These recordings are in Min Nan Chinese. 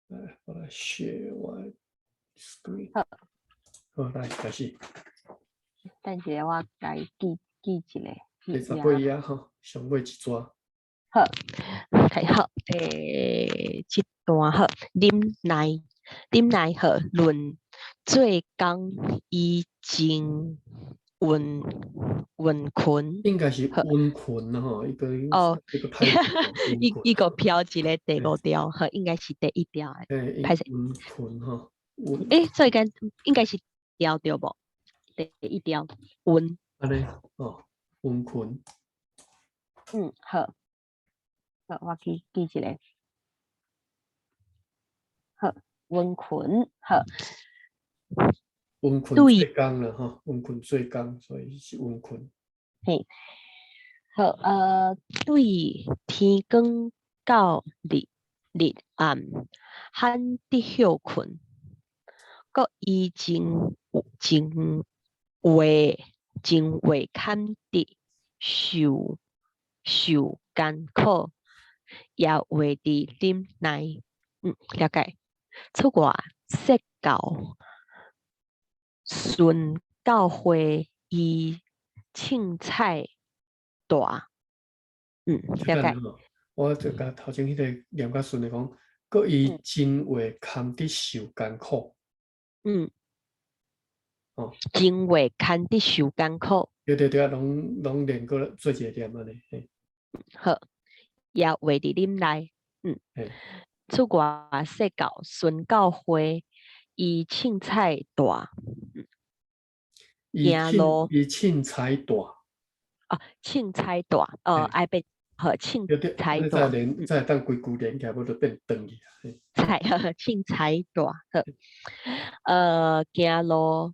來，我來 share 我的 screen。好。好，來開始。等一下，我來記記一下。第18頁啊，吼，上尾一逝。好，OK，好，這段好，忍耐，忍耐好，論做工伊真溫溫群。應該是溫群啦，吼，伊個伊個歹伊伊個標一个第五條，好，應該是第一條的。欸，溫群吼。欸，所以講應該是條對無？第一條溫。按呢，哦，溫群。嗯，好。好，我去記一下。好，溫群，好。溫群做工啦，吼，溫群做工，所以是溫群。嘿，好，對天光到日日暗，罕得歇睏，閣伊真真話真話堪得受受艱苦，也話佇忍耐，了解。出外說教，順教會伊凊彩大，了解。我就共頭前彼个念較順的講，閣伊真話堪得受艱苦。哦。真話堪得受艱苦。對對對啊，攏攏連過做一个點按呢。嘿。好，也話佇忍耐，出外說教，順教會伊凊彩大，伊凊伊凊彩大。哦，凊彩大，哦，愛變好凊彩大。再連再當規句連起來，無就變長去啊。彩，凊彩大，好。行路，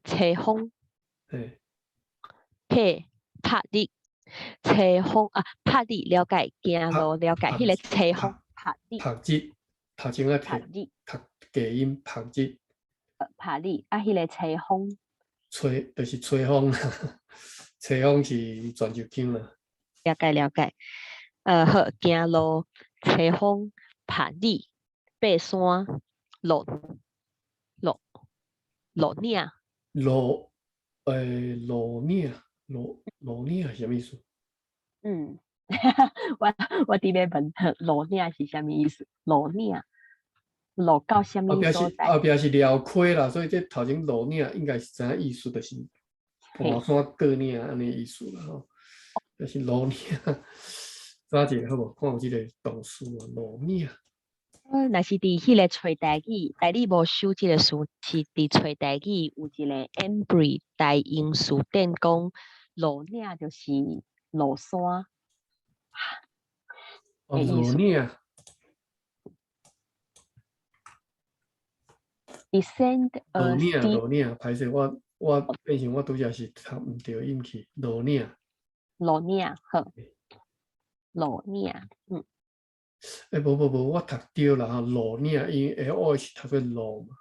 吹風，拍拍日，吹風啊，拍日了解，行路了解，彼个吹風拍日。拍日，頭前仔讀讀假音拍日。拍日啊，彼个吹風。吹就是吹風啦，吹風是泉州腔啦。了解了解，好，行路，吹風，拍日，爬山，落落落嶺。落落嶺，落落嶺是啥物意思？我佇咧問落嶺是啥物意思？落嶺，落到啥物所在？後壁是寮溪啦，所以這頭前落嶺應該是知影意思，就是爬山過嶺按呢意思啦吼。就是落嶺，查一下好無？看有這个動詞無？落嶺。若是佇彼个揣台語，台語無收這个詞，是佇揣台語有一个 Ambry 台英辭典講，落嶺就是落山。哦，落嶺。 Descend 落嶺，落嶺，歹勢，我變成我拄則是讀毋對音去，落嶺。落嶺，好。落嶺，嗯。欸，無無無，我讀對啦吼，落嶺，因為 L O 是讀做落嘛。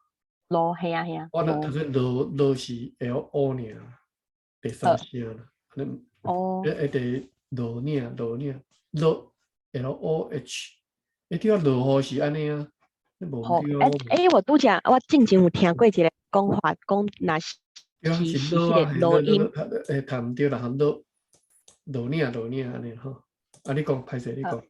落，係啊係啊。我若讀做落落是 L O 爾，第三聲啦。哦。欸，欸，落嶺，落嶺，落 L O H，欸對啊，落雨是按呢啊，無對啊。欸欸，我拄則我進前有聽過一个講法，講若是是彼个落音，欸，讀毋對啦，落落嶺落嶺按呢吼。啊，你講，歹勢，你講。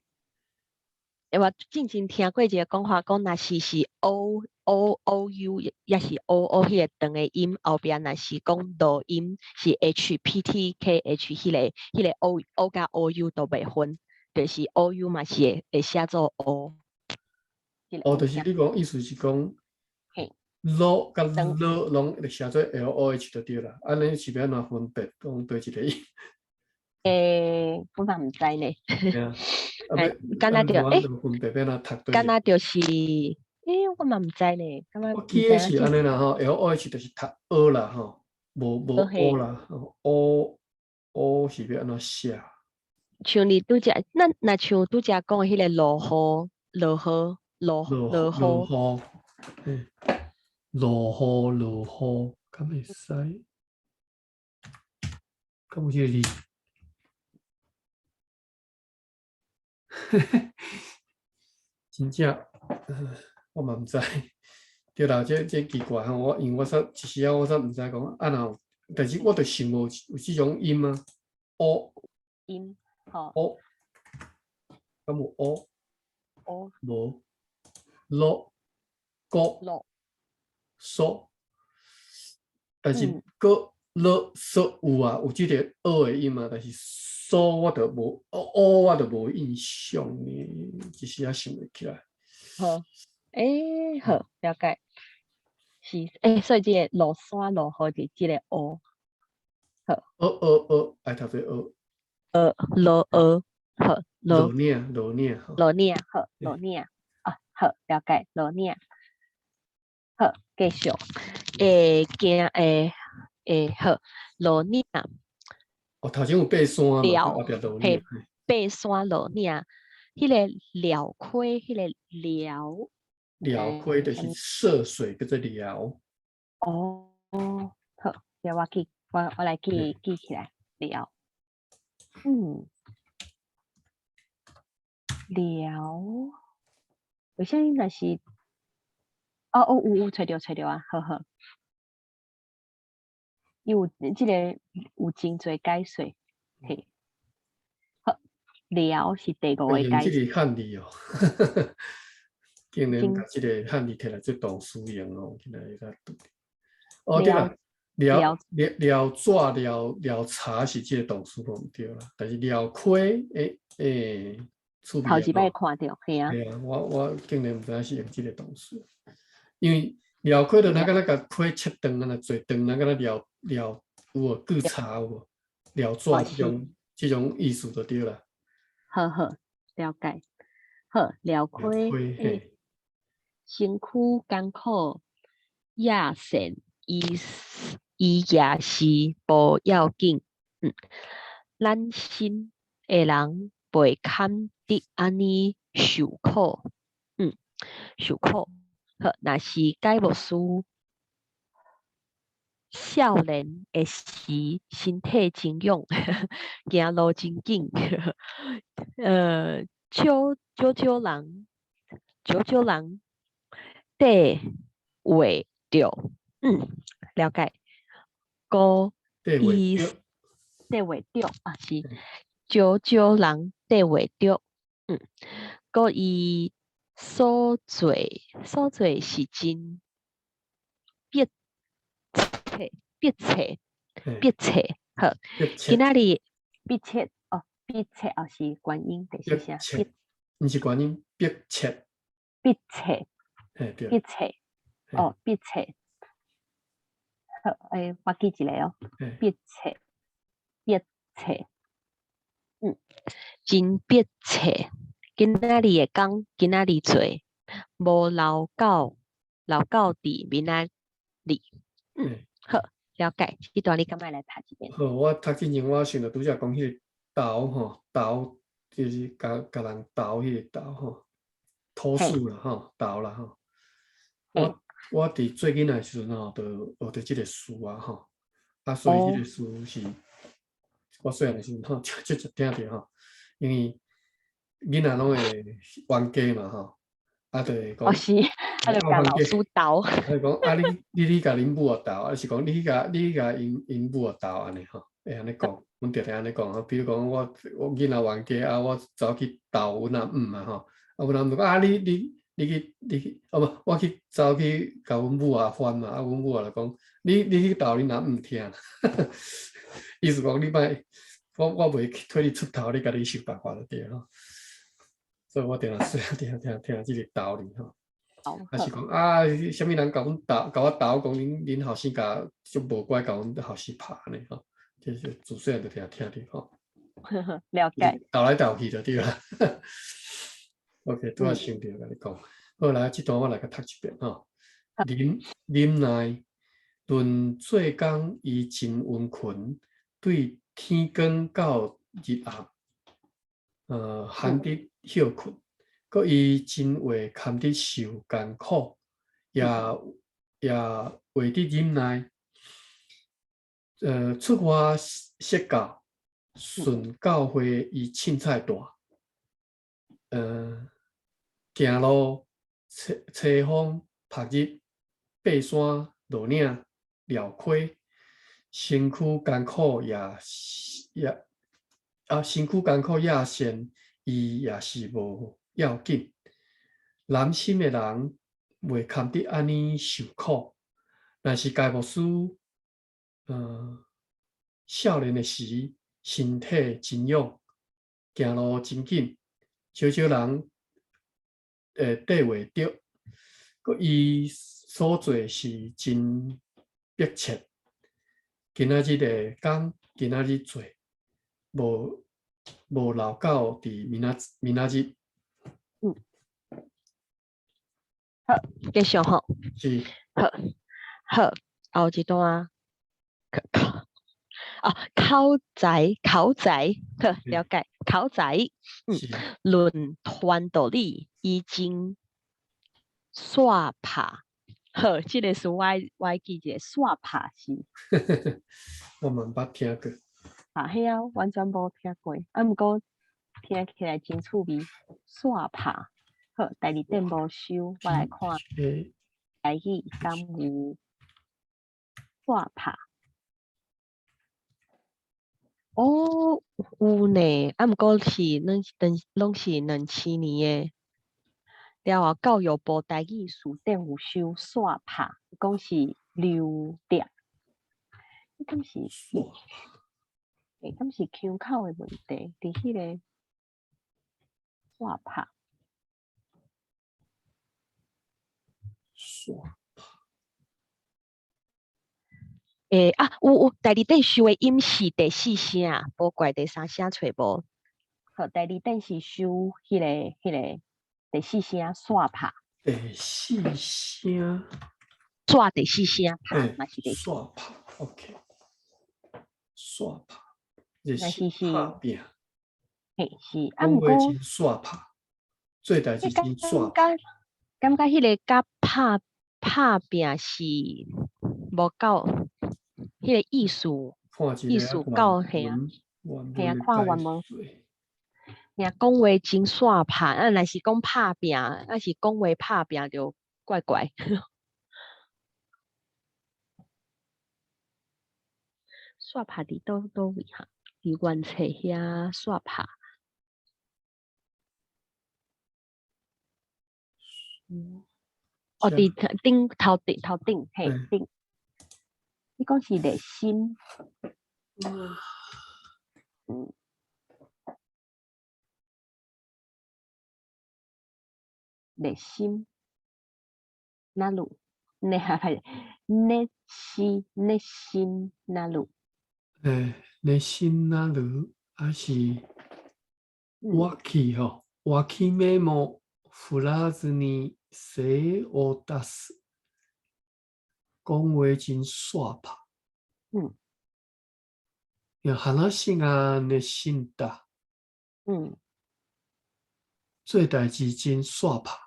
欸，我進前聽過一个講法，講若是是 O O O U，抑是 O O 彼个長的音，後壁若是講濁音是 H P T K H，彼个 O O 佮 O U 都袂分，就是 O U 嘛是會會寫做 O。哦，就是你講意思是講，落佮落攏會寫做 L O H 就對啦，按呢是欲按怎分別？講佗一个音？欸，我嘛毋知呢。敢若著欸，敢若就是，欸，我嘛毋知呢。我記得是按呢啦吼，L O H 就是讀 O 啦吼，無無 O 啦，O O 是欲按怎寫？像你拄則，咱若像拄則講彼个落雨、落雨、落落雨，嘿，落雨落雨，敢會使？敢有這个字？真正，我嘛毋知，對啦，這奇怪吼，我因為我煞一時仔我煞毋知講啊，若有，但是我就想無有這種音啊，烏音，吼。烏，敢有烏？烏。無，落，閣，落，索，但是閣、落、索有啊，有這個烏的音啊，但是索我就無，烏我就無印象呢，一時仔想袂起來。好，欸，好，了解。是，欸，所以這個落山落雨是這個烏。好。烏烏烏，愛讀做烏。落烏，好，落嶺，落嶺，落嶺，好，落嶺，啊，好，了解，落嶺。好，繼續。會行，會，會，好，落嶺。哦，頭前有爬山嘛，後壁落嶺。爬山落嶺，彼個寮溪，彼個寮。寮溪就是涉水，叫做寮。哦，好，我記，我來記記起來，寮。寮，為啥物若是？哦哦，有揣著揣著啊，好好。伊有這個有真濟解說，嘿。好，寮是第五個解。用這個漢字哦，竟然共這個漢字提來做動詞用哦，今仔日才拄。哦對啦，寮寮寮紙寮寮茶是這個動詞無毋對啦，但是寮溪欸欸，頭一擺看著，嘿啊。嘿啊，我竟然毋知影是用這個動詞，因為寮溪就若敢若共溪切斷，按呢做斷，若敢若寮寮有無鋸茶有無？寮紙這種意思就對啦。好好，了解。好，寮溪，欸，身軀艱苦，野善伊伊也是無要緊。咱身的人袂堪得按呢受苦。受苦。好，若是解牧師少年的時，身體真勇，行路真緊。少少少人，少少人綴袂著，了解。故伊綴袂著啊，是少少人綴袂著。故伊所做所做是真迫切迫切迫切。好，今仔日迫切哦，迫切哦是觀音，就是啥？毋是觀音，迫切。迫切。迫切。哦，迫切。好，欸，我記一下哦。迫切，迫切。真迫切。今仔日的工，今仔日做，無留到佇明仔日。好，了解。這段你敢愛來讀一遍？好，我讀之前，我想著拄才講彼個投吼，投就是共共人投彼個投吼，投訴啦吼，投啦吼。我佇做囡仔的時陣吼，就學著這個詞啊吼，啊，所以這個詞是我細漢的時陣吼，就就聽著吼，因為囡仔攏會冤家嘛吼，啊，就會講，哦是，啊就共老師鬥，啊就講啊你去共恁母啊鬥，啊是講你去共𪜶母啊鬥按呢吼，會按呢講，阮定定按呢講吼，比如講我囡仔冤家啊，我走去鬥阮阿姆啊吼，啊阮阿姆就講啊你去，哦無，我去走去共阮母啊翻嘛，啊阮母啊就講你去鬥恁阿姆聽，意思講你莫，我袂替你出頭，你家己想辦法就對吼。所以我定定細漢聽聽聽這個道理吼，啊是講啊，啥物人共阮鬥，共我鬥，講恁後生共足無乖，共阮後生拍按呢吼，這是自細漢就定聽著吼。了解。鬥來鬥去就對啦。OK，拄仔想著共你講，好來，這段我來共讀一遍吼。忍忍耐，論做工，伊真殷勤，對天光到日暗，閒得歇睏，閣伊真會堪得受艱苦，也會得忍耐。出外說教，順教會伊凊彩帶，行路凄凄風曝日，爬山落嶺廖溪，身軀艱苦也也啊，身軀艱苦也善，伊也是無要緊。男心的人袂堪得按呢受苦，若是該牧師，少年的時，身體真勇，行路真緊，少少人會綴袂著。閣伊所做是真迫切。今仔日的工，今仔日做，無無留到佇明仔明仔日。好，繼續吼。是。好，好，後一段。哦，口才，口才，好，了解，口才，論傳道理已經煞拍，好，這个是我記一下，煞拍是。我嘛毋捌聽過。啊，嘿啊，完全無聽過，啊，毋過聽起來真趣味，煞拍，好，大字典無收，我來看。台語敢有煞拍？哦，有呢，啊，毋過是攏是2000年的。了後教育部台語辭典有收煞拍，講是溜掉。敢是？欸，敢是腔口的問題？佇彼个煞拍。煞拍。欸，啊，有有，大字典收的音是第四聲，無怪第三聲揣無。好，大字典是收彼个第四聲煞拍。第四聲。煞第四聲拍嘛是第四。煞拍，OK。煞拍，那是是拍拚。嘿，是，啊，毋過。講話真煞拍，做代誌真煞拍。感覺彼個佮拍拍拚是無夠，彼個意思，意思夠嘿啊，嘿啊，看原文。若講話真煞拍，啊，若是講拍拚，啊是講話拍拚就怪怪。煞拍佇佗佗位哈？佇原冊遐煞拍。哦，佇頂頭頂頭頂嘿頂。你講是熱心。熱心。哪路？熱哈歹熱心熱心哪路？欸，熱心哪路？還是我去吼？我去目も振らずに声を出す。講話真煞拍。話が熱心だ。做代誌真煞拍。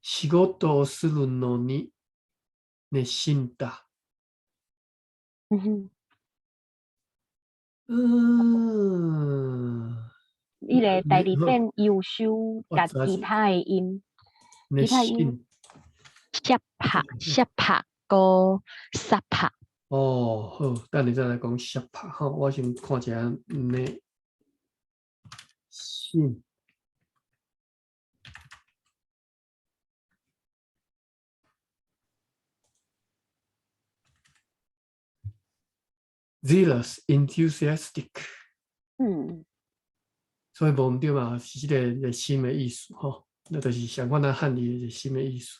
仕事をするのに熱心だ。伊个大字典有收共其他的音，其他音，攝拍、攝拍、閣殺拍。哦，好，等下再來講攝拍吼，我先看一下熱心。Zealous, enthusiastic。所以無毋對嘛，是這個熱心的意思吼，那就是相款咱漢字熱心的意思。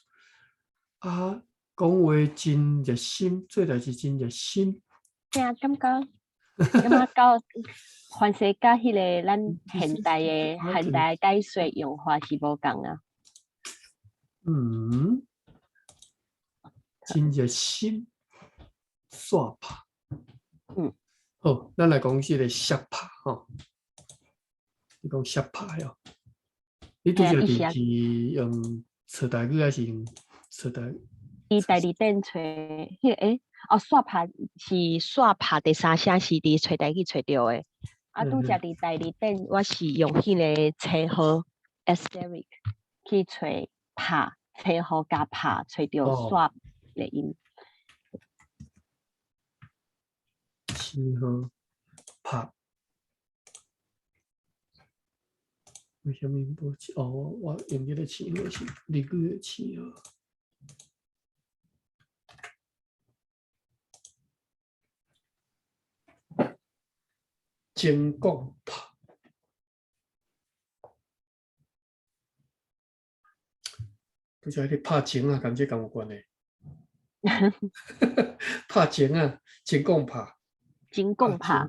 啊，講話真熱心，做代誌真熱心。對啊，感覺到凡勢佮彼个咱現代的解說用法是無仝啊。真熱心，煞拍。好，咱來講這個攝拍吼。你講攝拍哦，你拄則是用揣台語還是用揣台？佇大字典揣，彼个欸，哦，煞拍是煞拍第三聲是佇揣台語揣著的。啊，拄則佇大字典，我是用彼个冊號 asterisk 去揣拍，青雨佮拍，揣著煞的音。青雨拍。为啥物无？哦，我用這个青雨是日语的青雨。真讲拍，拄才彼个拍情啊，佮这敢有关系？拍情啊，真讲拍，真讲拍，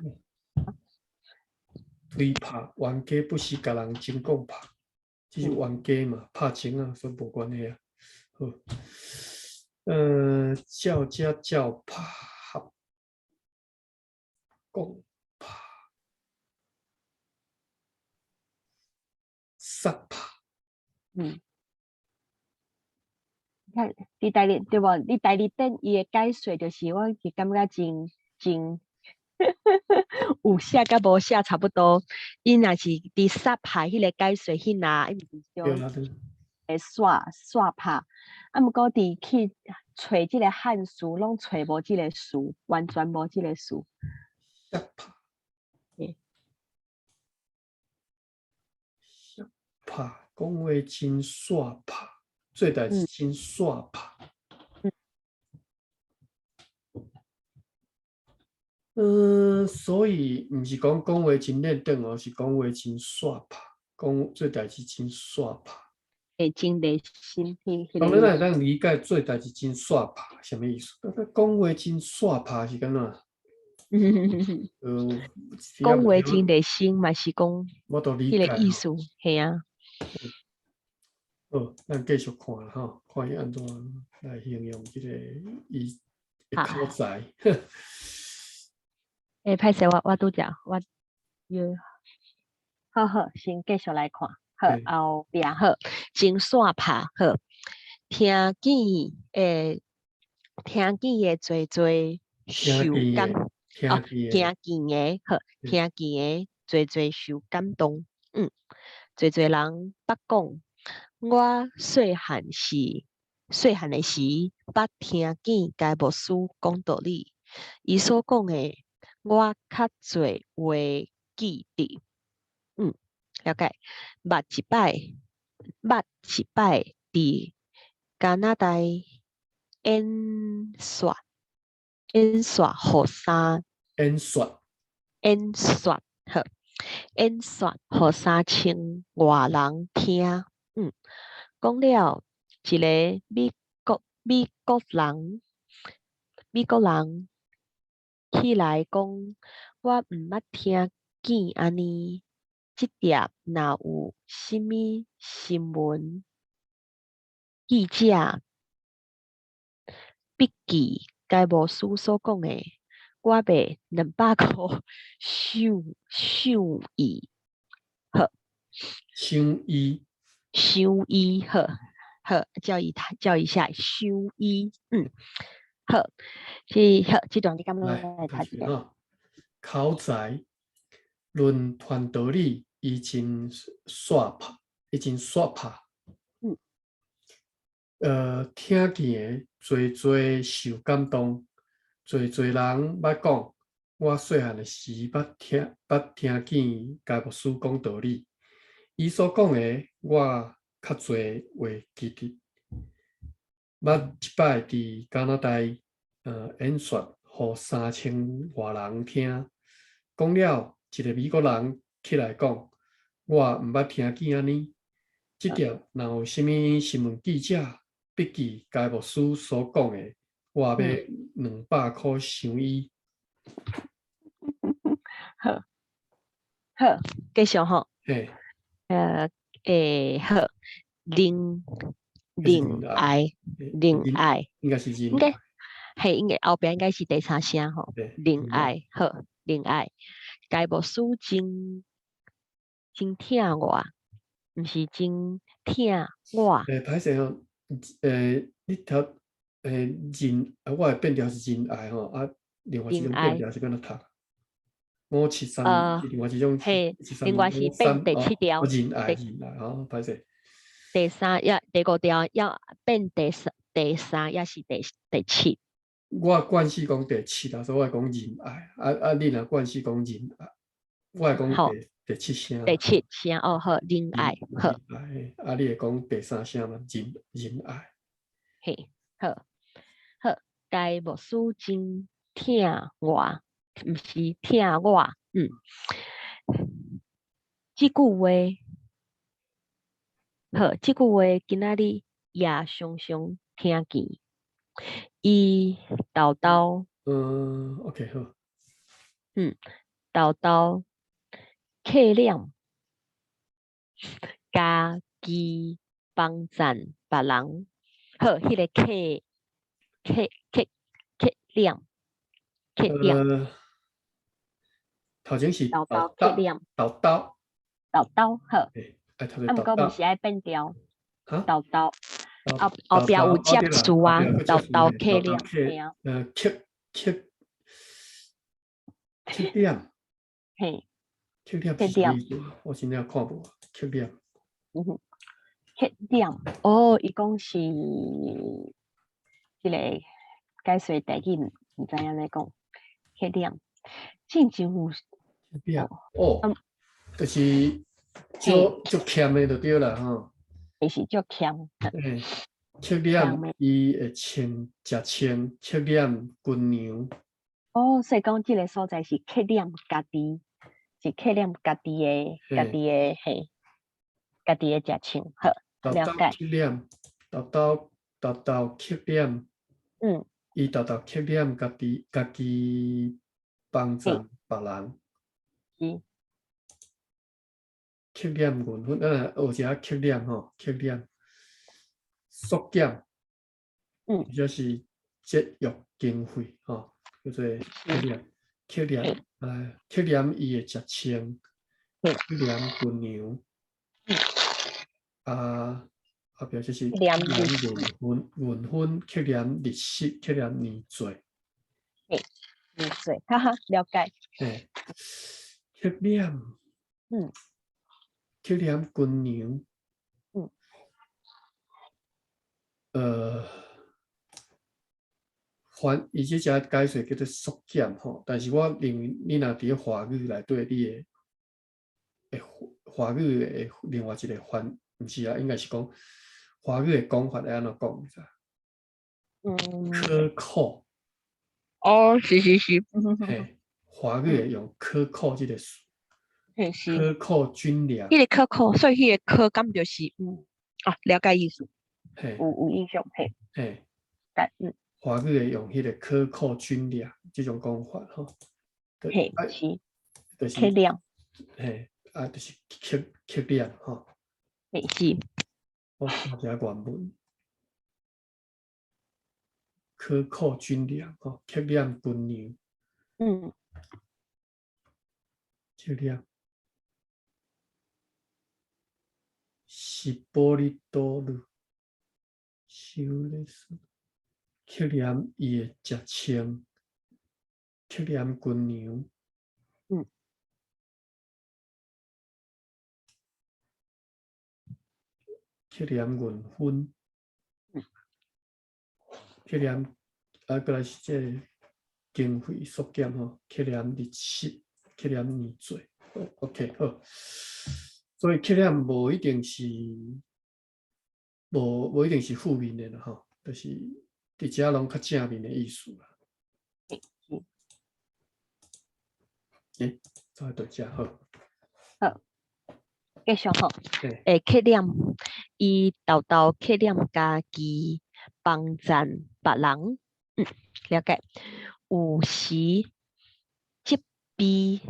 推拍冤家不是共人真讲拍，这是冤家嘛，拍情啊，所以无关系啊。好，照遮照拍合讲。杀拍，你看，伫台日对无？你台日典伊的解说就是，我是感觉真真有写佮无写差不多。伊若是伫杀拍彼个解说彼若，伊毋是叫会煞煞拍，啊，毋过伫去揣这个汉词，拢揣无这个词，完全无这个词。杀拍。拍讲话真煞拍，做代志真煞拍。所以毋是讲讲话真练转哦，是讲话真煞拍，讲做代志真煞拍。会真热心。当然，咱会当理解做代志真煞拍，啥物意思？讲话真煞拍是按怎？讲话真热心嘛是讲，我都理解彼个意思，嘿啊。好，咱继续看吼，看伊按怎来形容这个伊的口才。欸，歹势，我拄才我约，好好，先继续来看，好，后壁好，真煞拍好，听见的济济受感，哦，听见的好，听见的济济受感动，济济人捌讲，我细汉的时，捌听见该牧师讲道理，伊所讲的，我较济话记得，了解。捌一摆伫加拿大演说予三演说演说好，演说予3000外人听，讲了一个美国人起来讲，我毋捌听见按呢，这叠若有啥物新闻记者笔记该牧师所讲的，我卖200箍伤伊好，伤伊，伤伊好，好，叫一下伤伊，好，是好，这段你敢来读一下？口才论传道理，伊真煞拍，伊真煞拍。听见的济济受感动，济济人捌讲，我细汉的时捌听见该牧师讲道理，伊所讲的我较济话记得。捌一摆伫加拿大，演说予3000外人听，讲了一个美国人起来讲，我毋捌听见按呢。这条若有啥物新闻记者笔记该牧师所讲的，我买200箍伤伊。好，好，继续吼。嘿。好，仁爱，仁爱，应该是仁，应该，嘿，应该后壁应该是第三声吼。仁爱，好，仁爱，该牧师真真疼我，毋是真疼我。歹势吼，你读，仁，我的变调是仁爱吼，啊，另外一种变调是按怎读？573，另外一种，嘿，另外是变第七调。仁爱，仁爱，吼，歹势。第三也第五條要變第三第三，抑是第七？我慣勢講第七啦，所以我會講仁愛。啊啊，你若慣勢講仁愛，我會講第七聲。第七聲哦，好，仁愛，好。愛，啊，你會講第三聲嘛？仁愛。嘿，好，好，該牧師真疼我，毋是疼我，嗯。這句話，好，這句話今仔日也常常聽見。伊豆豆，嗯，OK，好。嗯，豆豆乞怜家己幫贊別人，好，彼個乞乞乞乞憐乞憐。頭前是豆豆乞憐，豆豆，豆豆好。啊，毋過毋是愛變調。豆豆後後壁有接詞啊，豆豆乞憐，嘿啊。乞乞乞憐，嘿，乞憐是啥意思？我真正看無乞憐。嗯哼，乞憐，哦，伊講是這個解說台語，毋知按呢講，乞憐，進前有。乞憐，哦，就是足足儉的就對啦，吼。就是足儉。嘿，乞憐伊會穿食穿，乞憐軍糧。哦，所以講這個所在是乞憐家己，是乞憐家己的，家己的嘿，家己的食穿，好，了解。乞憐，豆豆豆豆乞憐，伊豆豆乞憐家己，家己幫贊別人。是。乞憐銀粉，咱學一下乞憐吼，乞憐縮減，或者是節約經費吼，叫做乞憐，乞憐，乞憐伊會食穿，乞憐軍糧，啊，後壁就是乞憐銀粉，銀粉乞憐利息，乞憐年稅。嘿，年稅，哈哈，了解。嘿，乞憐，乞憐軍糧，反伊這只解說叫做縮減吼，但是我認為你若佇咧華語內底，你會會華語的另外一個翻，毋是啊，應該是講華語的講法會按怎講？你知？克扣。哦，是是是。嘿，華語會用克扣這個詞。嘿是。克扣軍糧。彼個克扣，所以彼個克敢就是啊，了解意思。嘿。有印象，嘿。嘿。但華語會用彼個克扣軍糧這種講法吼。嘿，是。就是。乞憐。嘿，啊，就是乞乞憐吼。嘿是。我看一下原文。克扣軍糧吼，乞憐軍糧。乞憐。是玻璃多魯，修咧是乞憐伊會食穿，乞憐軍糧。乞憐銀粉。乞憐啊，閣來是這個經費縮減吼，乞憐利息，乞憐年稅。OK，好。所以乞憐無一定是無一定是負面的啦吼，就是佇遮攏較正面的意思啦。欸，走到遮好。好，繼續吼。會乞憐，伊豆豆乞憐家己幫贊別人，了解。有時責備，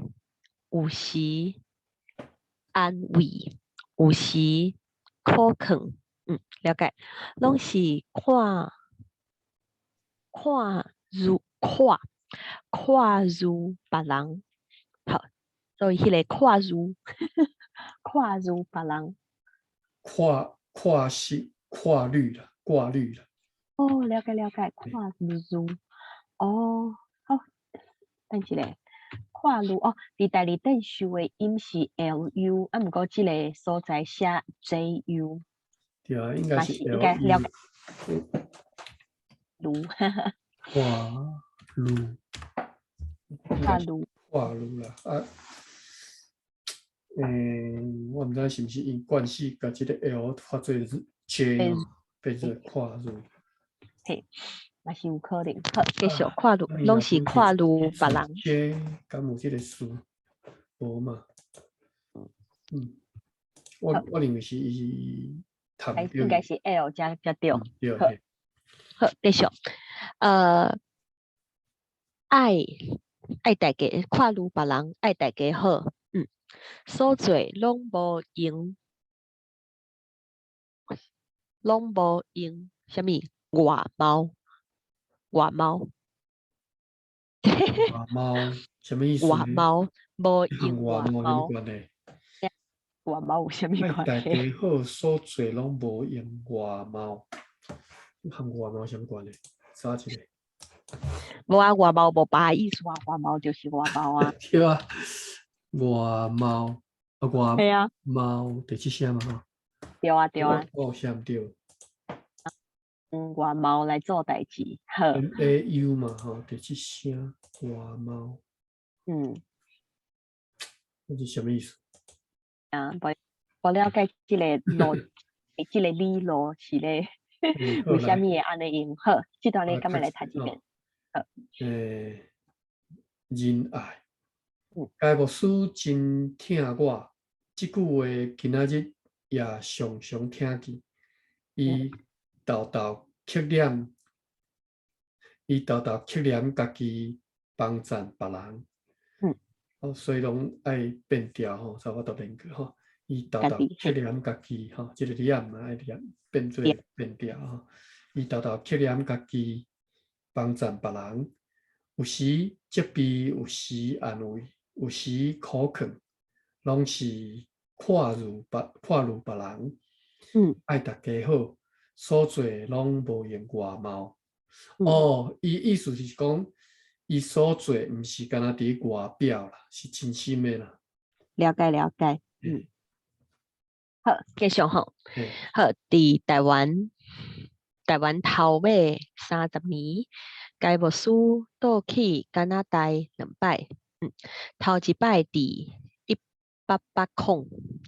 有時安慰，有時苦勸，了解。攏是看看如看看如別人，好，所以彼個看如看如別人，看看是看慮啦，掛慮啦。哦，了解了解，看如，哦，好，等一下。看慮哦，佇大字典收的音是 L U，啊，毋過這個所在寫 J U。對啊，應該是嘛是應該 L 了 U 解。盧，跨魯，應該是跨盧，跨魯啦。啊，我毋知是毋是因慣勢共這个 L 發做 J 吼，變做跨魯。嘿，嘛是有可能。好，繼續啊，跨魯，啊伊若攏是分跨佇魯別人。 J，敢有這个事？無嘛？嗯，我好我認為是伊讀應對。該是 L 才才對。嗯，對，好，嘿。好，繼續。愛愛大家看愈別人，愛大家好。所做攏無用，攏無用，啥物外貌？外貌。外貌啥物意思？外貌無和用外貌有啥物外貌。關係？外貌有啥物愛關係？大家好，所做攏無用外貌，和外貌有啥物關係？啥一个？無啊，外貌無別个意思啊，外貌就是外貌啊。對啊，外貌啊，外嘿啊。貌第七聲嘛吼。對啊，對啊。我有寫毋對。用外貌來做代誌，好。 M A U 嘛吼，第七聲外貌。這是啥物意思？啊，無無了解這个路，這个理路是咧，為啥物會按呢用？好，這段你敢欲來讀一遍？好。仁愛。該牧師真疼我，這句話今仔日也常常聽見。伊沓沓乞憐，伊沓沓乞憐家己幫贊別人。哦，所以攏愛變調吼，才有法度連過吼。伊沓沓乞憐家己吼，這个憐嘛愛念變做變調吼。伊沓沓乞憐家己幫贊別人，有時責備，有時安慰，有時苦勸，攏是看如別看如別人。愛大家好，所做攏無用外貌。哦，伊意思是講，伊所做毋是干焦佇外表啦，是真心的啦。了解了解，嗯。好，繼續吼。好，佇台灣，台灣頭尾30年，該牧師倒去加拿大兩擺。頭一擺佇1880，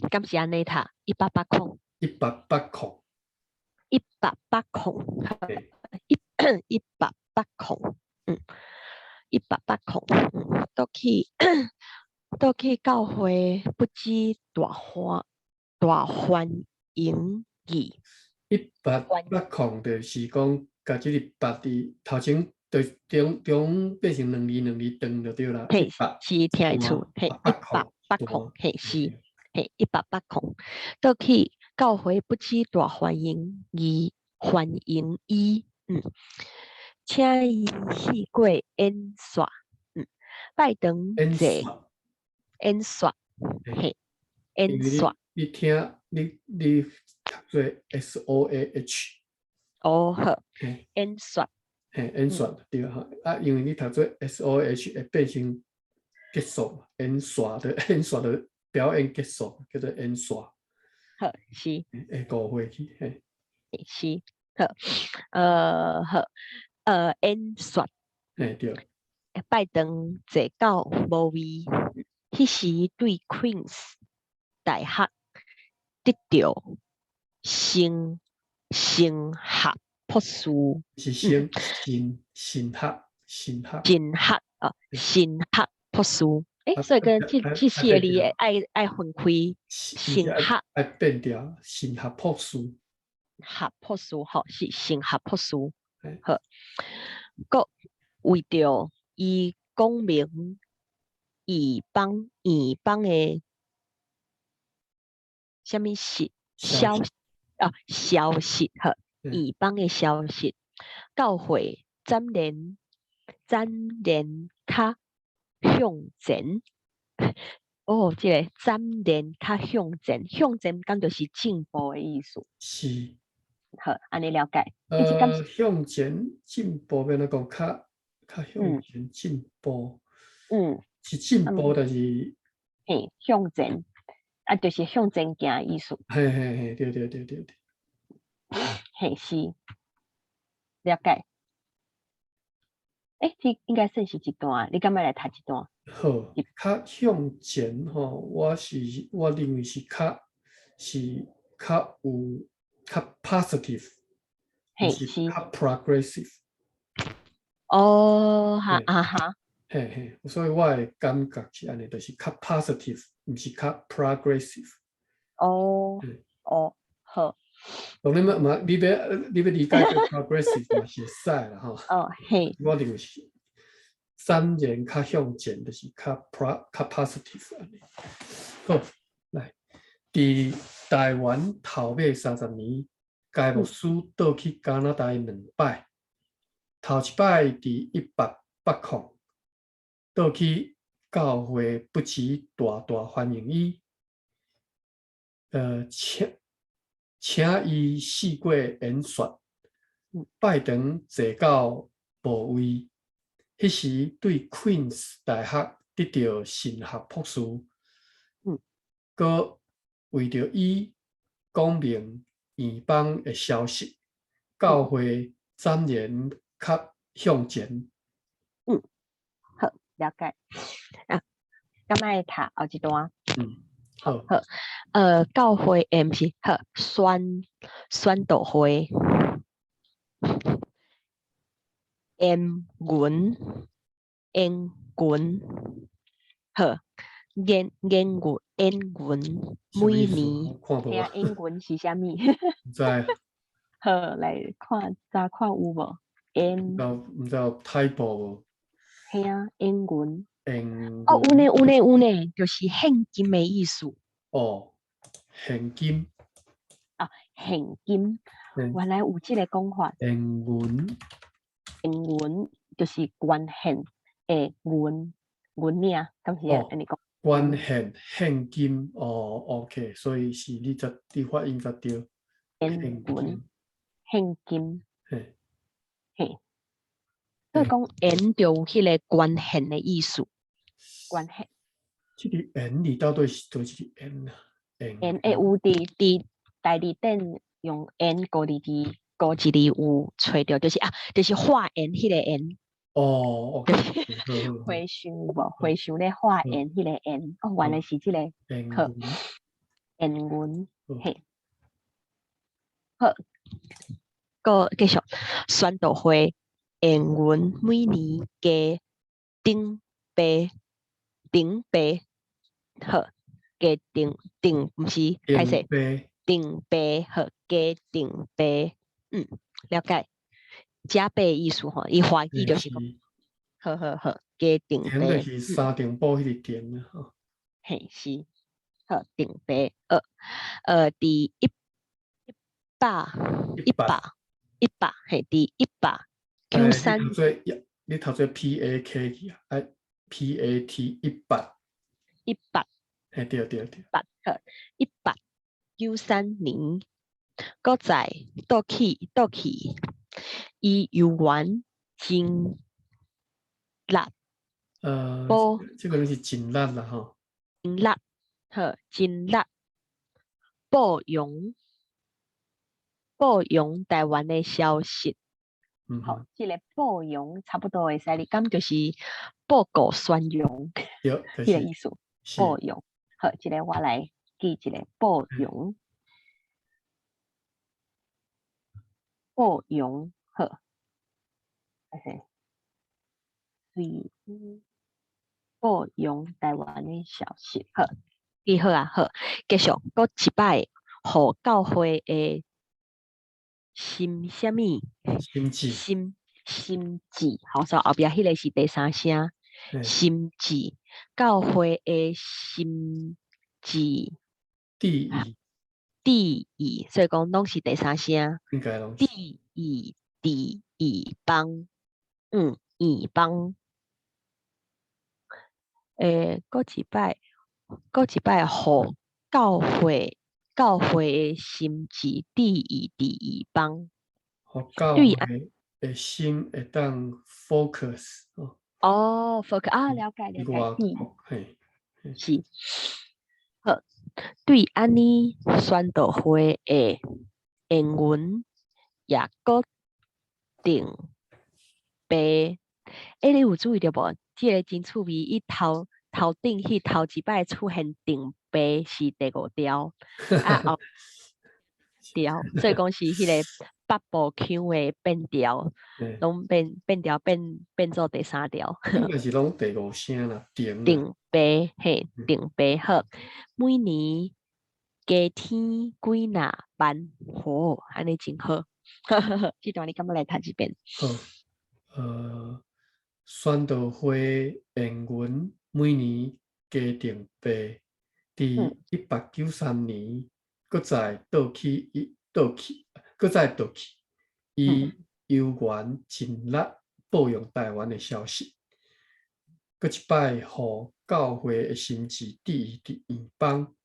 敢是按呢讀？一八八空。一八八空。一八八空，一一八八空，一八八空，倒去倒去教會，不止大歡大歡迎伊。一八八空就是講，共這个八佇頭前，就中中變成兩字兩字長就對啦。嘿，是聽會出，嘿，一八八空，嘿是，嘿一八八空，倒去教會不止大歡迎伊，歡迎伊，請伊試過演說，拜堂坐演說，嘿，演說。你聽，你你讀做 S O A H。哦好，演說。嘿，演說對吼，啊，因為你讀做 S O H 會變成結束，演說的演說的表演結束，叫做演說。好，是。會誤會去，嘿。是，好，好，演說。嘿，對。拜堂坐到無位，彼時對 Queen's 大學得著神神學博士。是神神神學神學。神學啊，神學博士。欸，所以講這這四个字愛愛分開，神學愛變掉神學博士。學博士吼，是神學博士。好，閣為著伊講明異邦異邦的啥物事消啊消息好，異邦的消息，教會展然展然較向前。哦，這个展然較向前，向前敢就是進步的意思？是。好，按呢了解。向前進步，欲按怎講？較較向前進步。是進步，但是。嘿，向前，啊，就是向前行的意思。嘿嘿嘿，對對對對對。嘿是，了解。欸，這應該算是一段，你敢欲來讀一段？好，較向前吼，我認為是較有較 positive，毋是較 progressive。哦，哈啊哈。嘿嘿，所以我的感覺是按呢，就是較 positive，毋是較 progressive。哦，哦，好。當然嘛嘛，你欲理解做 progressive 嘛是會使啦吼。哦，嘿。我認為是三年較向前，就是較 positive 按呢。好，來，佇台灣頭尾30年，該牧師倒去加拿大兩擺。頭一擺佇1880，倒去教會不止大大歡迎伊，請伊四過演說，拜堂坐到無位。彼時對 Queen's 大學得著神學博士，閣為著伊講明異邦的消息，教會展然較向前。嗯，好，了解。啊，敢愛讀後一段？嗯，好。好，教會毋是好宣道會，言文言文，好，言言文言文，每年聽言文是啥物？毋知。好，來看查看有無？言毋知有 typo 無？嘿啊，言文。言哦，有呢，有呢，有呢，就是現金的意思。哦，現金。啊，現金，原來有這個講法。現銀。現銀就是捐獻的銀銀仔，敢是按呢講？捐獻現金哦，OK，所以是你發音才對。現銀現金。嘿。嘿。所以講緣就有彼個捐獻的意思。捐獻。這個緣字到底是佗一個緣啊？緣會有佇大字典用緣孤字字孤一字有揣著，就是啊，就是化緣彼個緣。哦，就是和尚有無？和尚咧化緣彼個緣，哦，原來是這個。好，緣銀，嘿。好，閣繼續宣道會緣銀每年加頂白頂白，好，加頂頂毋是歹勢，頂白好，加頂白，嗯，了解。加倍意思吼，伊華語就是講，好好好，加頂白。就是三重埔彼個頂啊，吼。嘿，是，好，頂白，佇一百一百一百，嘿，佇193。你讀做 PAK 去啊？哎，PAT 一百。一百。嘿，對對對。八好，1893年，閣再倒去倒去，伊猶原盡力。這個攏是盡力啦，吼。盡力，好，盡力報揚報揚台灣的消息。好，這個報揚差不多會使，你敢就是報告宣揚，這個意思。報揚，好，這個我來記一下報揚，報揚，好，OK，隨報揚台灣的消息，好，記好啊，好，繼續，閣一擺，予教會的心啥物？心志。心心志，好，所以後壁彼個是第三聲。心志，教會的心志。志意。志意，所以講攏是第三聲。應該攏是。志意，佇異邦，嗯，異邦。閣一擺，閣一擺，予教會的心志志意佇異邦。予教會的心會當 focus 哦。哦，focus 啊，了解了解，嘿，是。好，對按呢宣道會的言文也閣定白。欸，你有注意著無？這个真趣味，伊頭頭頂彼頭一擺出現定白是第五調，啊後調，所以講是彼个北部腔的變調，攏變變調變變做第三調。應該是攏第五聲啦，定。定白嘿，定白好。每年加添幾若萬，吼，按呢真好。這段你敢欲來讀一遍？好，宣道會延雲每年加定白，佇1893年，閣再倒去伊倒去，閣再倒去，伊猶原盡力報揚台灣的消息。閣一擺，予教會的心志置伊佇異邦，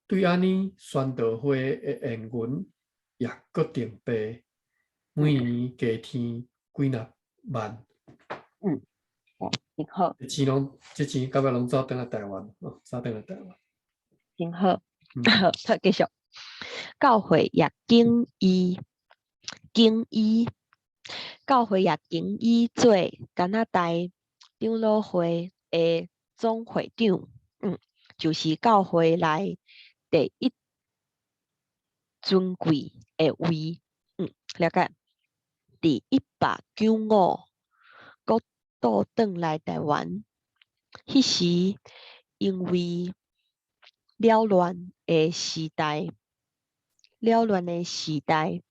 對按呢，宣道會的延雲也閣定白，每年加添幾若萬。嗯，真好。錢攏，這錢到尾攏走轉來台灣，哦，走轉來台灣。真好，好，繼續。教會也經伊經伊，教會也經伊做加拿大長老會的總會長，就是教會內第一尊貴的位，了解。佇1895，閣倒轉來台灣，彼時因為擾亂的時代，擾亂的時代，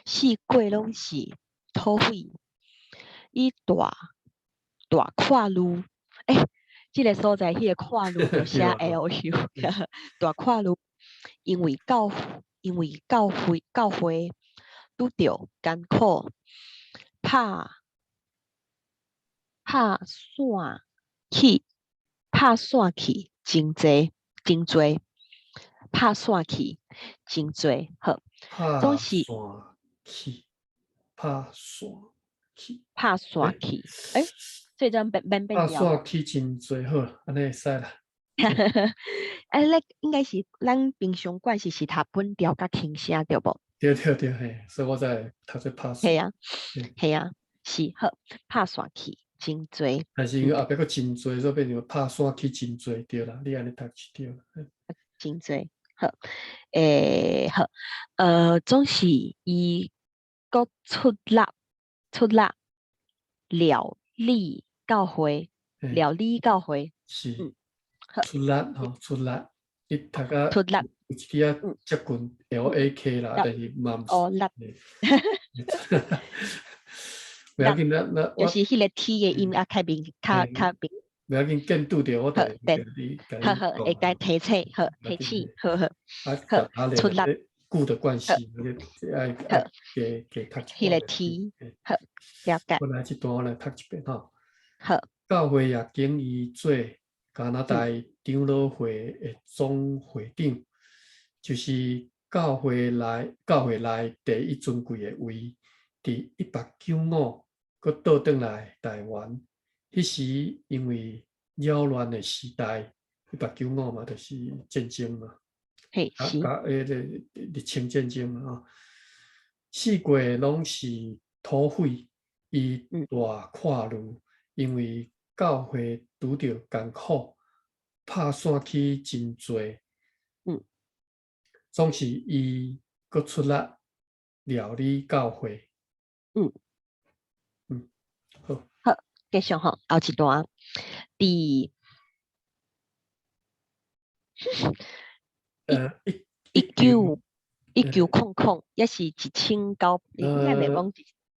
四界攏是土匪，伊大大跨路，欸，這个所在彼个跨路就寫 L U，大跨路，因為教會拄著艱苦，拍拍散去，拍散去真濟真濟，拍散去真濟，好，總是拍散去，拍散去，拍散去，欸，這陣變變變拍散去真濟，好，按呢會使啦。欸，咧應該是咱平常慣勢是讀本調較輕聲對無？對對對，嘿，所以我才讀做拍散。係啊，係啊，是好，拍散去真濟。但是因為後壁閣真濟，所以變成拍散去真濟，對啦，你按呢讀是對。真濟，好，欸，好，總是伊閣出力出力料理教會，料理教會，是，出力吼，出力，你讀甲出力有一啲仔接近 LAK 啦，但是嘛毋是。哦，力。袂要緊，咱咱就是彼個 T 的音啊，較明，較較明。袂要緊，見拄著我就會共你好好，會共提醒，好，提醒，好好。啊，出力。句的關係，愛愛加加讀一彼個 T，好，了解。本來這段我來讀一遍吼。好。教會也經伊做加拿大長老會的總會長，就是教會內第一尊貴的位，佇1895閣倒轉來台灣。彼時因為擾亂的時代，一八九五嘛，就是戰爭嘛，嘿，是。啊，彼个日清戰爭嘛，吼，四界攏是土匪，伊大跨慮，因為教會拄著艱苦，拍散去真濟，總是伊閣出力料理教會。好。好，繼續吼，後一段，佇一1900，抑是1900，應該袂講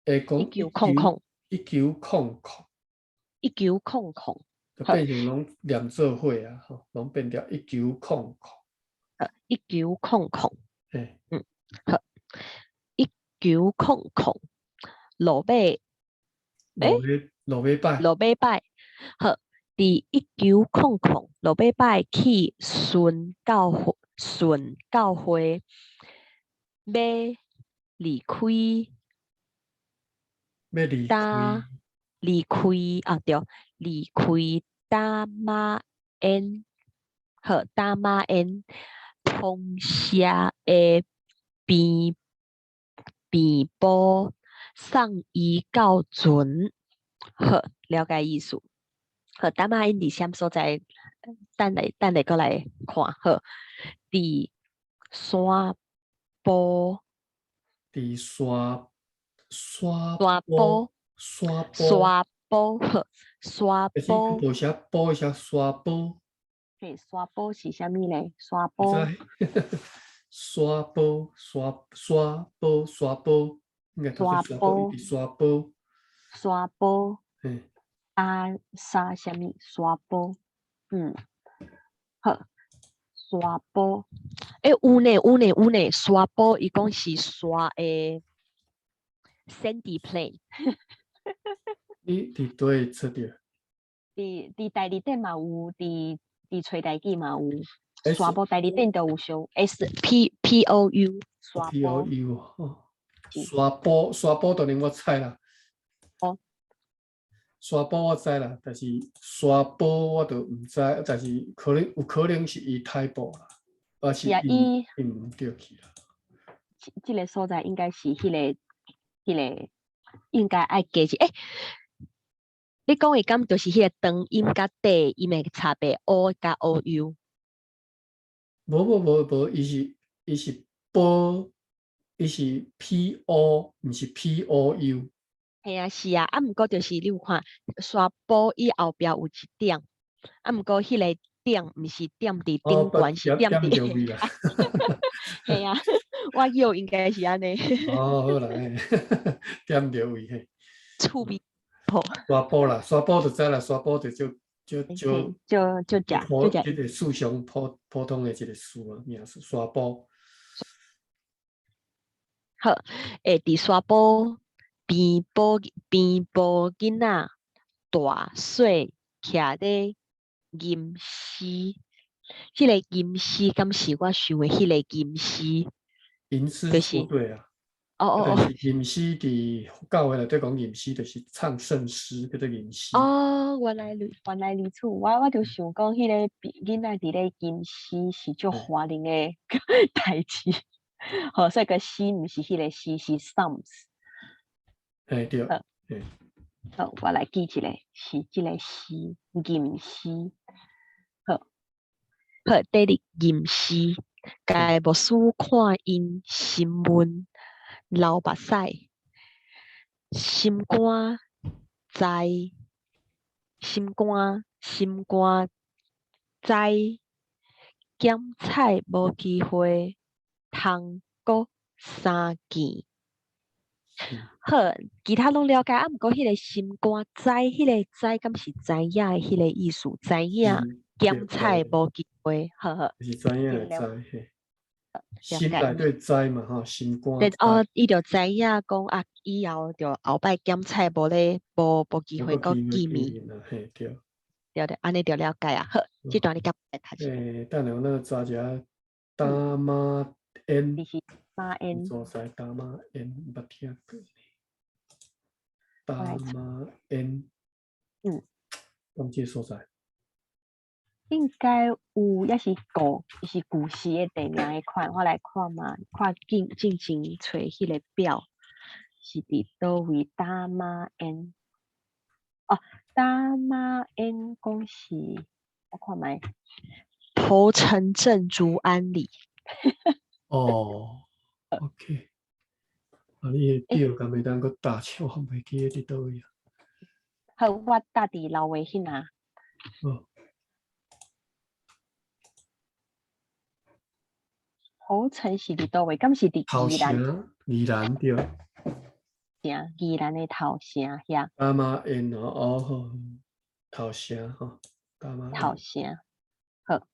1900，1900，1900，就變成攏連做伙啊，吼，攏變掉一九空空。1900，好，1900，落尾，落尾落尾擺，落尾擺，好，佇1900落尾擺去巡教會，巡教會，欲離開，欲離開，離開啊對，離開大馬煙，好，大馬煙，通社的邊病埔送醫到船，好，了解意思。好，淡馬𪜶佇啥物所在？等下等下閣來看好。佇山埔，佇山山山埔埔，山埔，山埔，好，山但是埔，無寫埔，寫山埔。嘿，山埔是啥物咧？山埔，毋知山埔山山埔山埔，應該讀做山埔，伊佇山埔。山埔，嘿，啊，啥啥物？山埔，好，山埔，欸，有呢，有呢，有呢，山埔，伊講是山的 sandy plain。你佇佗位測著？佇大字典嘛有，佇揣台語嘛有， S 山埔大字典都有相 S P P O U 山 P O 埔 U 哦，是山埔山埔當然我知啦。哦。山埔我知啦，但是山埔我就毋知，但是可能有可能是伊 typo 啦，抑是是啊，伊伊伊毋對去啦。這個所在應該是彼個應該愛加一欸，你講的敢就是彼個長音佮短音的差別，O 佮 O U？無無無無，伊是埔，伊是 P O，毋是 P O U。嘿啊，是啊，啊，毋過就是你有看山埔伊後壁有一點，啊，毋過彼個點毋是點佇頂懸，是點點佇點著位啦。嘿啊，我臆應該是按呢。哦，好啦，嘿，點著位嘿。趣味破。山埔啦，山埔就知啦，山埔就足足足就就食普就食。這個詞上普普通的一個詞啊，名詞山埔。好，欸，佇山埔邊埔邊埔囡仔大細徛咧吟詩，這個吟詩敢是我想的彼個吟詩？吟詩就是作對啊。哦哦哦。就是吟詩佇佛教的內底講吟詩，就是唱聖詩，叫做吟詩。哦，原來如此，我就想講彼個囡仔佇咧吟詩是足華麗的代誌，好，所以個詩毋是彼個詩，是 Psalms。嘿對，好，嘿。好，我來記一下，是這個詩，吟詩。好，好，第二吟詩，共牧師看𪜶心悶流目屎，心肝知，心肝心肝知，檢採無機會通閣相見。好，其他攏了解，啊，毋過彼個心肝知，彼個知敢是知影的彼個意思？知影檢採無機會，好好。是知影的知，嘿。心內底知嘛吼，心肝。對哦，伊就知影講啊，以後就後擺檢採無咧，無機會閣見面。嘿對。對對，按呢就了解啊。好，這段你敢來讀一下？欸，等下我那查一下，打馬煙。是馬煙。所在打馬煙，毋捌聽過。打馬煙。敢這個所在？應該有，抑是舊，是舊時的地名彼款，我來看嘛，看進前揣彼個表是佇佗位打馬煙。哦，打馬煙講是，我看覓，頭城鎮竹安里。哦，OK。啊，你的表敢會當閣打笑，我袂記得佇佗位啊。好，我搭佇老話彼若。哦。頭城是佇佗位？敢是佇頭宜蘭？城，宜蘭對。城，宜蘭的頭城遐。打馬煙哦，哦好，頭城吼，打馬頭城，好，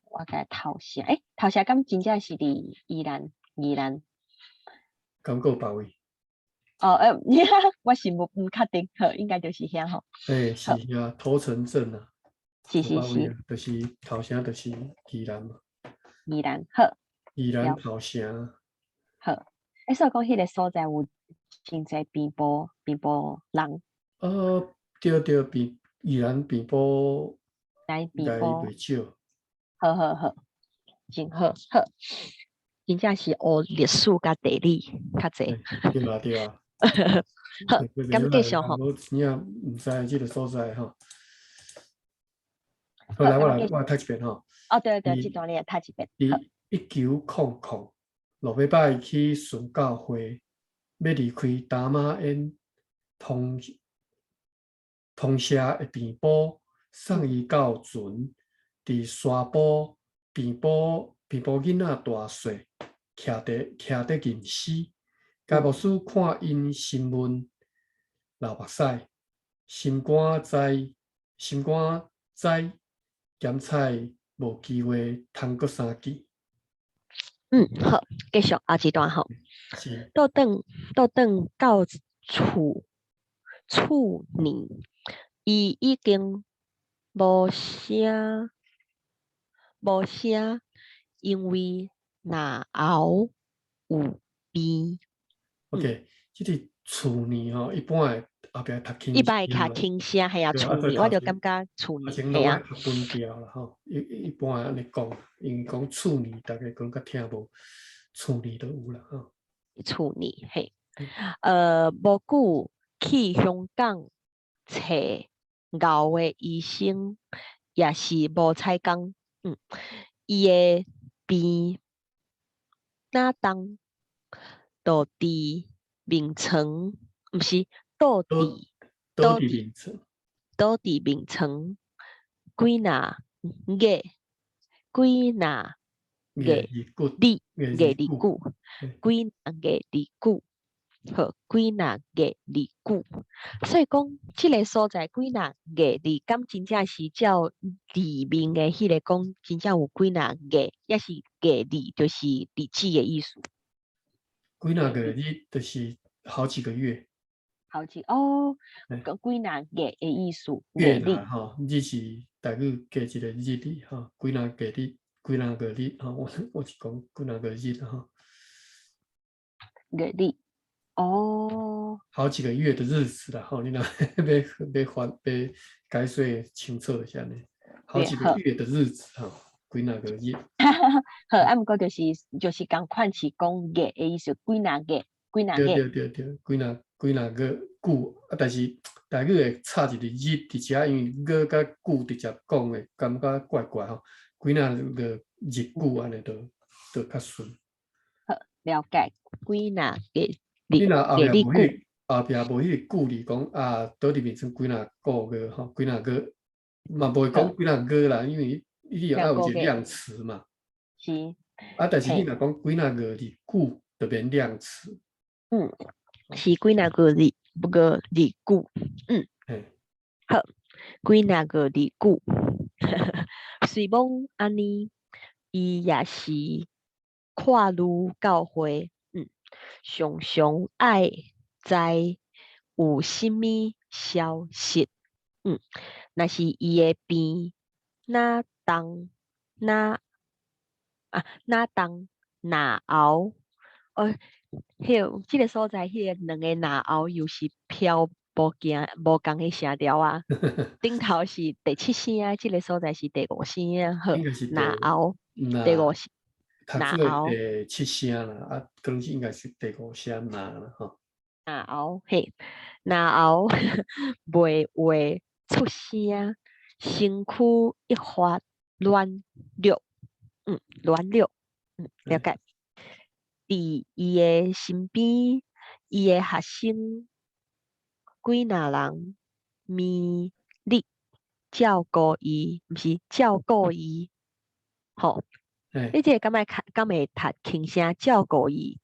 我共頭城，欸，頭城敢真正是佇宜蘭？宜蘭。敢閣有別位？哦，欸，我是無確定，好，應該就是遐吼。欸，是遐頭城鎮啊。是是是。就是頭城，就是宜蘭嘛。宜蘭好。宜蘭頭城。好，欸，所以講彼個所在有真濟平埔人。對對，宜蘭平埔來應該平埔袂少。好好好，真好好。真正是學歷史佮地理較濟。對啊對啊。好，咁繼續吼。我真正毋知這个所在吼。好，來，我來讀一遍吼。哦，對對，這段你來讀一遍。佇1900落尾擺去宣教會，欲離開達馬煙通社的病埔，送伊到船，佇沙埔病埔病埔囡仔大細，徛佇認屍。該牧師看𪜶詢問流目屎，心肝知心肝知，檢採無機會通閣相見。嗯，好，繼續後一段吼。是。倒轉到厝呢，伊已經無聲，因為嚨喉有病。 OK，這个厝呢吼，一般會後壁讀輕一般會較輕聲，係啊，厝呢，我就感覺厝呢，係啊。較分調啦吼，一般會按呢講，因為講厝呢，大家可能較聽無，厝呢就有啦吼。厝呢，嘿，無久去香港揣牛的醫生，也是無彩工，伊的病哪當倒佇眠床，毋是倒佇倒佇眠床，倒佇眠床幾若月，幾若月日月日久，幾若月日久，好，幾若月日久。所以講，這个所在幾若月日，敢真正是照字面的彼个講，真正有幾若月，抑是月日，就是日子的意思。幾若個日就是好幾個月。好幾哦，講幾若月的意思。月啦吼，日是台語加一個日字吼，幾若個日，幾若個日吼，我是講幾若個日吼。月日，哦。好幾個月的日子啦吼，你若欲翻欲解說清楚一下呢？好幾個月的日子吼，幾若個日。好，啊，毋過就是仝款是講月的意思，幾若月，幾若月。對對對對，幾若個久啊，但是台語會插一個日佇遮，因為月佮久直接講的，感覺怪怪吼。幾若個日久按呢就較順。好，了解。幾若個日，你若後壁無彼後壁無彼個久字講啊，倒佇眠床幾若個月吼，幾若個嘛無會講幾若個啦，因為你愛有一個量詞嘛。是。啊，但是你若講幾若個日久，就變量詞。嗯，是幾若個日，不過日久，嗯。好，幾若個日久，雖罔按呢，伊也是跨入教會，常常愛知有啥物消息，若是伊的病，哪當哪啊哪當嚨喉，哦，彼這个所在，彼个兩個嚨喉又是飄無行無仝个聲調啊。頂頭是第七聲，這个所在是第五聲啊。好，嚨喉第五聲，嚨喉第七聲啦，啊，可能是應該是第五聲嚨啦，吼。嚨喉嘿，嚨喉袂話出聲，身軀一發軟弱，軟弱，了解。佇伊的身邊，伊的學生幾若人，暝日照顧伊，毋是照顧伊，吼。你這个敢會敢會讀輕聲照顧伊？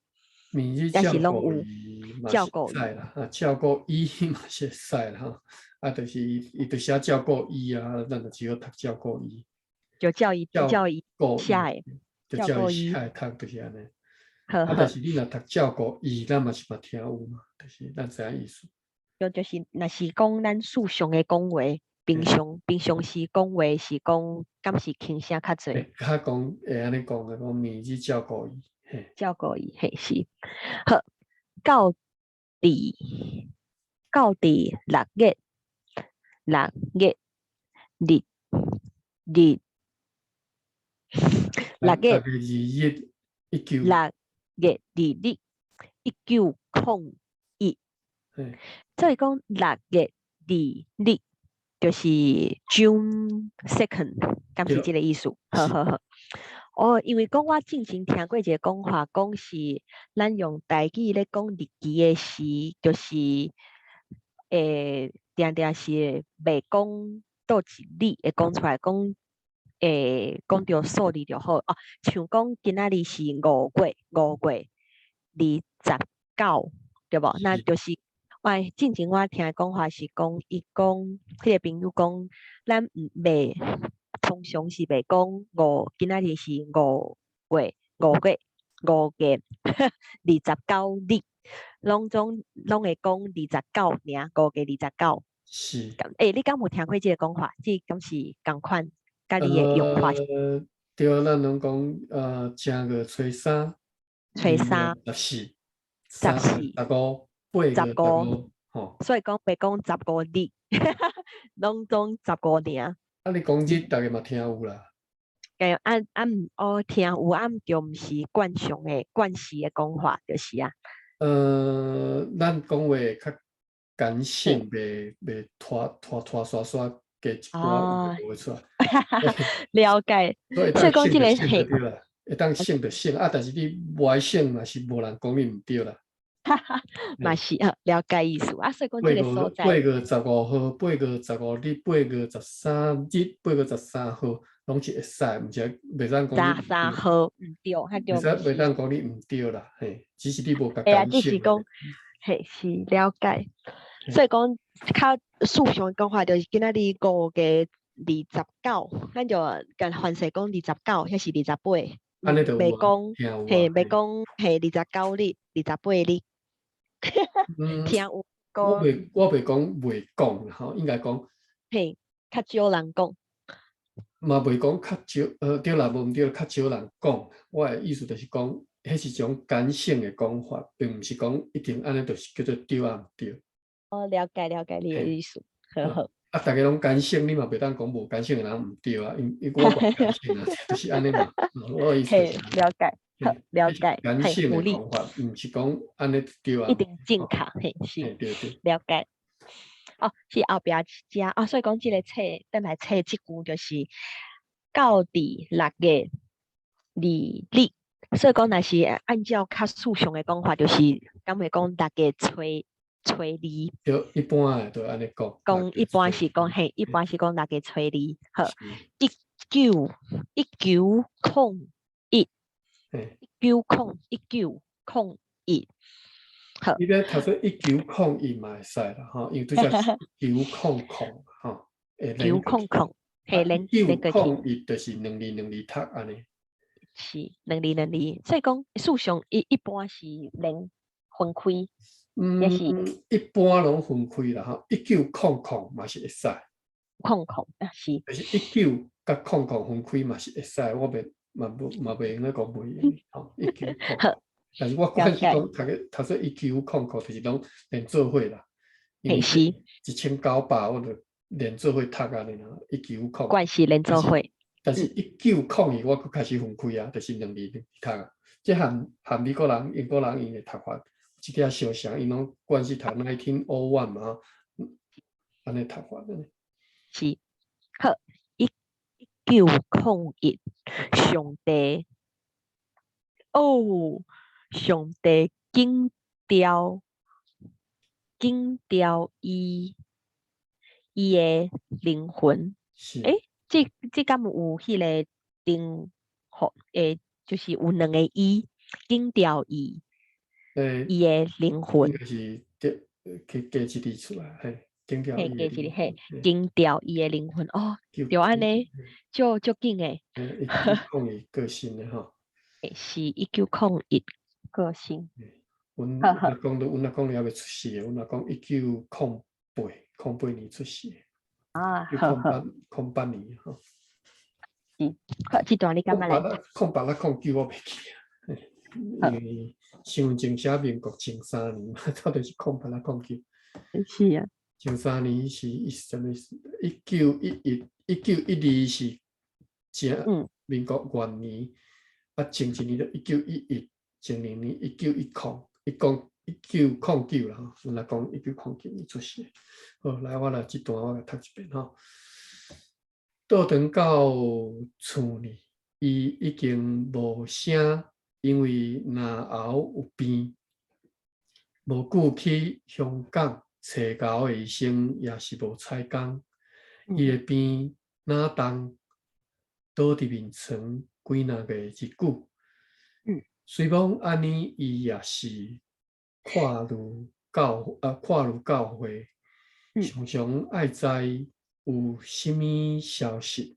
暝日照顧伊嘛是會使啦，啊，照顧伊嘛是會使啦，吼。啊，就是伊就寫照顧伊啊，咱就只好讀照顧伊。就照伊照伊寫的，就照伊寫的讀就是按呢。啊，但是你若讀照顧伊，咱嘛是嘛聽有嘛，就是咱知影意思。就是，若是講咱事上的講話，平常時講話是講，敢是輕聲較濟？較講會按呢講的，講暝日照顧伊，嘿。照顧伊，嘿是。好，到佇6月6月日日 6月2日，一九6月2日，1901。所以講六月二日就是 June 2nd，敢是這个意思？好好好。哦，因為講我進前聽過一个講法，講是咱用台語咧講日期的時，就是定定是袂講佗一日會講出來，講講著數字就好。哦，像講今仔日是5月29，對無？那就是我進前我聽講法是講，伊講彼个朋友講，咱毋袂通常是袂講五，今仔日是5月29日，攏總攏會講二十九爾，5月29。是。你敢有聽過這个講法？這敢是仝款？佮你的用法？對啊，咱攏講正月初三，初三，十四，十四，十五，8月15，吼。所以講袂講十五日，攏總十五爾。啊，你講日，逐家嘛聽有啦。啊啊毋，哦，聽有啊，毋著毋是慣常的慣勢的講法，就是啊。咱講話較簡省，袂拖拖拖刷刷加一寡有的無的出來。了解。所以所以講這个省就對啦，會當省就省，啊，但是你無愛省嘛是無人講你毋對啦。嘛是啊，了解意思啊，所以講這个所在。8月15號，8月15日，8月13日，8月13號，攏是會使，毋是袂使講。 13號毋對，較對。袂使講你毋對啦，嘿，只是你無共會啊，只是講，嘿，是了解。所以講較事上的講法，就是今仔日5月29，咱就共凡勢講二十九，抑是二十八。袂講，嘿，袂講，嘿，29日，28日。聽有講。我袂講袂講吼，應該講。嘿，較少人講。嘛袂講較少，對啦，無毋對，較少人講。我的意思就是講，彼是一種感性的講法，並毋是講一定按呢就是叫做對抑毋對。哦，了解了解你的意思，好好。啊，逐家攏感性，你嘛袂當講無感性的人毋對啊，因我無感性啊，就是按呢嘛。我的意思嘿，了解，好，了解，感性的講法，毋是講按呢對啊。一定正確，嘿，是，對對。了解。哦，是後壁遮啊，所以講這个冊，轉來冊這句就是到佇6月2日，所以講若是按照較事上的講法，就是敢會講六月初初二。對，一般的就按呢講。講一般是講嘿，一般是講六月初二，好，1901，1901，901。好。你欲讀做1901嘛會使啦，吼，因為拄才九空空，吼，九空空，嘿，連九空一就是兩字兩字讀按呢。是兩字兩字，所以講事上一般是連分開。嗯，一般攏分開啦，吼，1900嘛是會使。空空啊是。就是一九佮空空分開嘛是會使，我袂嘛無嘛袂用得講袂用，吼，一九空。但是我慣是講讀個讀做1900，就是攏連做伙啦。是。1900，我就連做伙讀按呢啦，一九空。慣是連做伙。但是1901，我閣開始分開啊，就是兩字兩字讀啊。這和和美國人、英國人𪜶的讀法一點仔相像，𪜶攏慣是讀 1901 嘛，按呢讀法按呢。是，好，1901，上帝，哦，上帝緊調緊調伊的靈魂。是。欸，這敢有彼个定號？欸，就是有兩个伊，緊調伊，伊的靈魂。應該是加加加一字出來，嘿，緊調嘿，加一字，嘿，緊調伊的靈魂。哦，就按呢，足足緊的。1901過身的吼。是1901過身。阮阿公都，阮阿公猶未出世的，阮阿公1908，08年出世。啊，好好。08年吼。是，好，這段你感覺咧？空八抑空九我袂記啊，因為身份證寫民國前三年，到底是空八抑空九？是啊。前三年是一啥物？1911、1912是正民國元年，啊，前一年就1911，前兩年1910，一講1909啦吼，阮來講1909年出世。好，來我來這段我來讀一遍吼。倒轉到厝裡，伊已經無聲，因為嚨喉有病。無久去香港揣猴的醫生也是無彩工，伊的病若重，倒佇眠床幾若個日久。雖罔按呢，伊也是看愈教啊，看愈教會，常常愛知有啥物消息。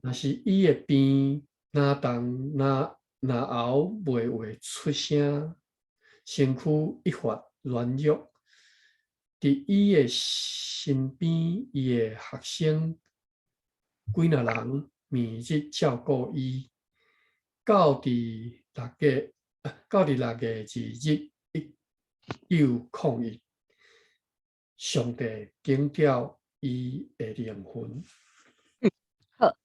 若是伊的病若重，若嚨喉袂會出聲，身軀愈發軟弱。佇伊的身邊，伊的學生幾若人，每日照顧伊。到佇6月2日，1901，上帝揀調伊的靈魂。好，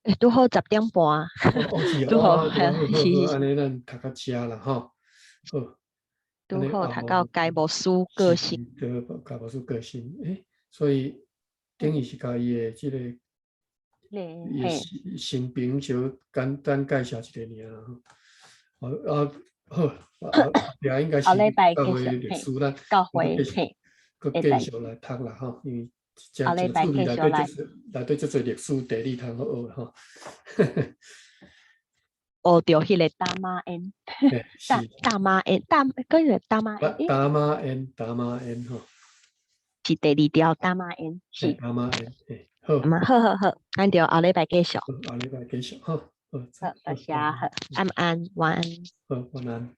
欸，拄好10點半。哦，是拄好，哦，好好，按呢咱讀到遮啦，吼，好。拄好讀到該牧師過身。對，該牧師過身，欸，所以等於是共伊的這個，伊的生平小簡單介紹一下爾。好啊，好，啊，也應該是教會歷史，咱教會閣繼續來讀啦，吼，因為真真趣味，內底這內底這濟歷史地理通好學吼。學著彼个大媽煙，大大媽煙，大嗰個大媽煙，大媽煙，大媽煙吼，是第二條大媽煙，是大媽煙，好，好好好，咱就後禮拜繼續，後禮拜繼續，好，好，好，多謝，好，晚安，晚安，好，晚安。